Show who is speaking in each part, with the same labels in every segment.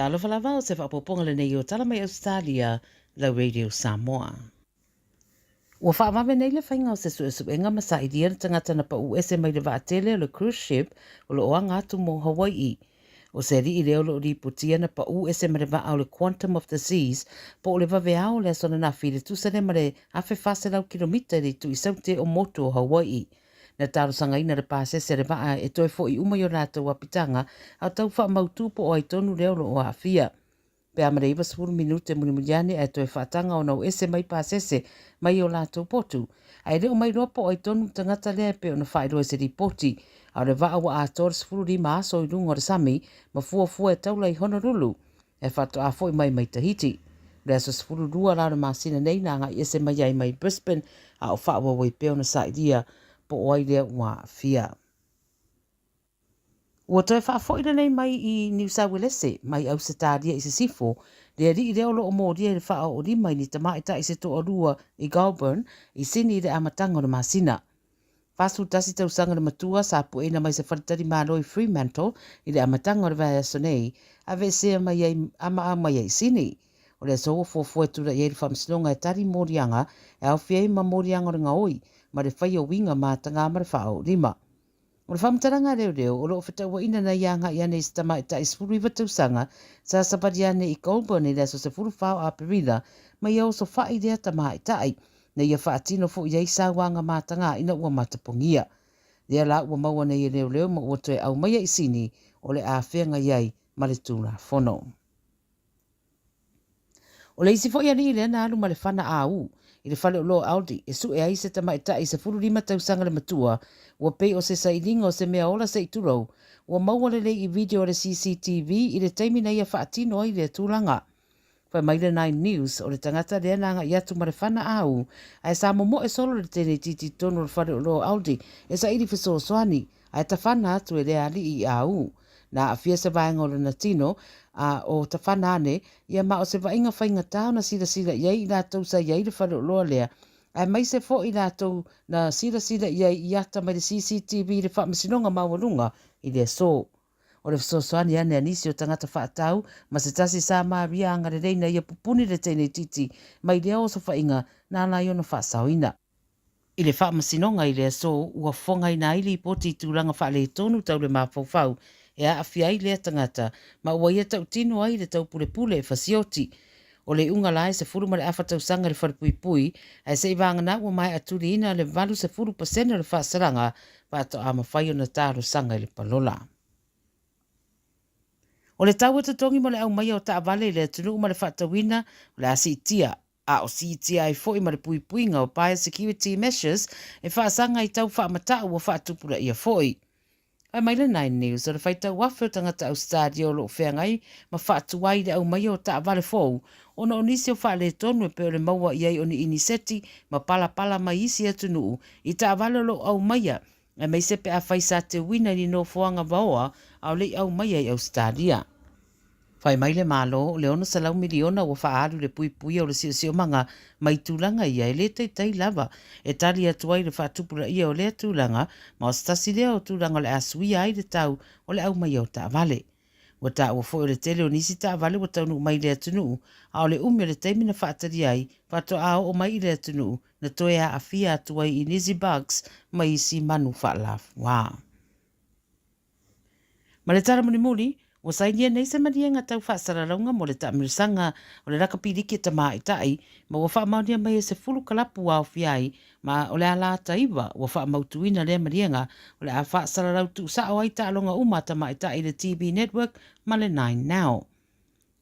Speaker 1: Talofa lava, o se faaopoopoga lenei o Tala Mai Ausetalia, lau Radio Samoa. Ua faavave nei le faiga o se suesuega ma sailia le tagata na pau ese mai le vaatele o le cruise ship o lo o aga atu mo Hawai'i. O se alii lea o lo o lipotia na pau ese ma le vaa o le Quantum of the Seas po o le vaveao o le aso ananafi i le tusa lea ma le 1,400 kilomita i le itu i saute o motu o Hawai'i. Na talosagaina le pasese a le vaa e toe fo'i uma i o latou apitaga a o tau faamautū po o ai tonu lea o lo o aafia. Pe a ma le 90 minute mulimuli ane ae toe faataga ona o ese mai pasese mai o latou potu. Ae le o mailoa po o ai tonu le tagata lea e pei ona faailoa i se lipoti, a o le vaa ua atoa le 15 aso i luga o le sami ma fuafua e taula i Honolulu e faatoa foi mai mai Tahiti. O le aso 12 la o le masina nei na agai ese mai ai mai Brisbane a o faaauau ai pea ona sailia po o ai lea ua aafia. Ua toe faafoi lelei mai i Niu Sauelese, mai Ausetalia i Sisifo, le alii lea o lo o molia i le faaoolima i ni tamaitai se toalua i Goulburn, i Sini i le amataga o le masina. 41 tausaga le matua sa pueina mai se faletalimalo i Fremantle i le amataga o le vaiaso nei, aveesea mai ai a ma mai ai i Sini. O le aso ua fuafua e tulai ai le faamasinoga e tali moliaga e aofia ai ma moliaga o le gaoi ma le faia uiga matagā ma le faaoolima. O le faamatalaga a leoleo, o lo o fetauaina na ia agai ane i se tamaitai 19 tausaga sa savali ane i Goulburn i le aso 14 o Aperila ma ia oso fa'i lea tamaitai, na ia faatino fo'i ai sauaga matagā ina ua matapogia. Lea la ua maua nei e leoleo ma ua toe aumaia i Sini o le a feagai ai ma le Tulafono. O le isi foi alii lea na alu ma le fana āū i le faleoloa o Aldi e sue ai se tamaitai 15 tausaga le matua, ua pei o se sailiga o se mea ola se i tulou, ua maua lelei i video a le CCTV i le taimi na ia faatino ai lea tulaga. Fai mai le Nine News, o le tagata lea na agai atu ma le fana āū, ae sa momoe solo le teine itiiti i totonu o le faleoloa o Aldi e saili fesoasoani, ae tafana atu e lea alii i āū. Na aafia se vaega o lona tino, a o tafana ane, ia ma o se vaaiga faigata ona silasila i ai i latou sa i ai i le faleoloa lea, aemaise foi i latou na silasila i ai i ata mai le CCTV i le Faamasinoga Maualuga i le aso. O le fesoasoani ane a nisi o tagata faatau ma se tasi sa maria agalelei na ia pupuni le teine itiiti mai lea osofaiga na ala ai ona faasaoina. I le faamasinoga i le aso ua fofogaina ai lipoti i tulaga faaletonu tau le mafaufau e aafia ai lea tagata ma ua ia tautino ai le taupulepule e fasioti. O le iuga la e 10 ma le afa tausaga i le falepuipui ae se i vagana ua maea tuliina le 80% o le faasalaga faatoa mafai ona talosaga i le palola. O le tau e totogi mo le aumaia o taavale i le atunuu ma le faatauina o le a siitia a o siitia ai foi ma le puipuiga o biosecurity measures e faasaga i tau faamatau ua faatupulaia foi. Fai mai le Nine News, o le faitau afe o tagata Ausetalia o lo o feagai ma faatuai i le aumaia o taavale fou ona o nisi o faaletonu e pei o le maua i ai o ni iniseti ma palapala mai isi atunuu i taavale o lo o aumaia aemaise pe afai sa teuina i ni nofoaga vaoa a o le i aumaia i Ausetalia. Fai mai le Malo, o le 600 miliona ua faaalu i le puipuia o le siosiomaga mai tulaga ia e le taitai lava e tali atu ai le faatupulaia o lea tulaga ma o se tasi lea o tulaga o le a suia ai le tau o le aumaia o taavale. Ua taua foi o le tele o nisi taavale ua taunuu mai i le atunuu a o le umi o le taimi na faatalia ai faatoa oo mai i le atunuu na toe aafia atu ai i nisi bugs ma isi manu faalafuā. Ma le tala mulimuli, ua sainia nei se maliega tau faasalalauga mo le taamilosaga o le lakapi liki a tamaitai ma ua faamaonia mai e 10 kalapu ua aofia ai ma o le ala ata 9 ua faamautuina lea maliega o le a faasalalau tuusao ai taaloga uma a tamaitai i le TV Network ma le Nine Now.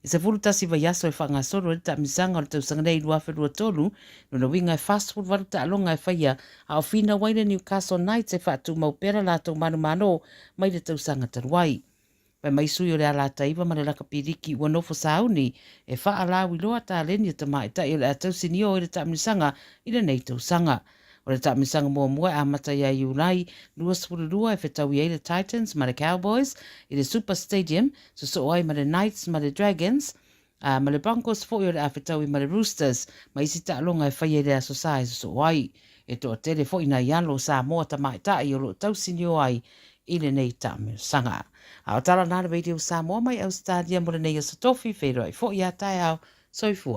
Speaker 1: E 11 vaiaso e faagasolo ai le taamilosaga o le tausaga nei 2023, lona uiga e 48 taaloga e faia a o finau ai le Newcastle Knights e faatumau pea le latou manumalo mai le tausaga talu ai. Fai mai sui o le ala ata 9 ma le lakapi liki ua nofo sauni e faalauiloa taleni a tamaitai o le a tausinio ai le taamilosaga i lenei tausaga. O le taamilosaga muamua e amata ia Iulai 22 e fetaui ai le Titans ma le Cowboys i le Super Stadium, sosoo ai ma le Knights ma le Dragons, a ma le Broncos foi o le a fetaui ma le Roosters ma isi taaloga e faia i le Aso Sa e sosoo ai. E toatele foi nai alo o Samoa tamaitai o lo o tausinio ai i lenei taamilosaga. A o tala na a le Radio Samoa mai Ausetalia mo lenei aso Tofi, feiloai foi a taeao. Soifua.